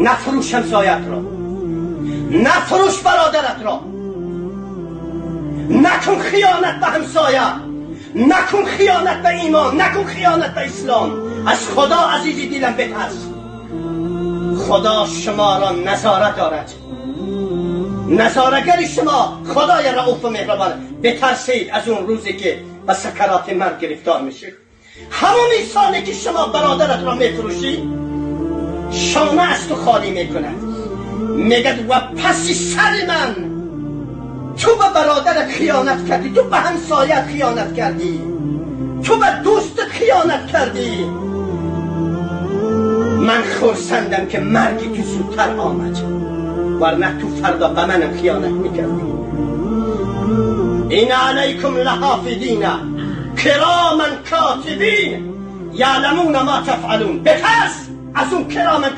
Нафрӯш ҳамсоят ро, нафрӯш бародарат ро, накун хиёнат ба ҳамсоя, накун хиёнат ба имон, накун хиёнат ба ислом. Аз Худо, азизи дилам, битарс. Худо шуморо назора дорад, назорагари шумо Худои рауф меҳрубон. Битарсед аз он рӯзе ки ба сакароти марг гирифтор мешед. Ҳамон инсоне ки шумо бародарат ро мефурӯшӣ, шона аз ту холӣ мекунад, мегӯяд: ва паси сари ман ту ба бародарат хиёнат кардӣ, ту ба ҳамсоят хиёнат кардӣ, ту ба дӯстат хиёнат кардӣ. Ман хурсандам ки марги ту зудтар омад, варна ту фардо ба манам хиёнат мекардӣ. Ин алайкум лаҳофизин кироман котибин яъламуна ма тафъалун. Битарс аз он кироман.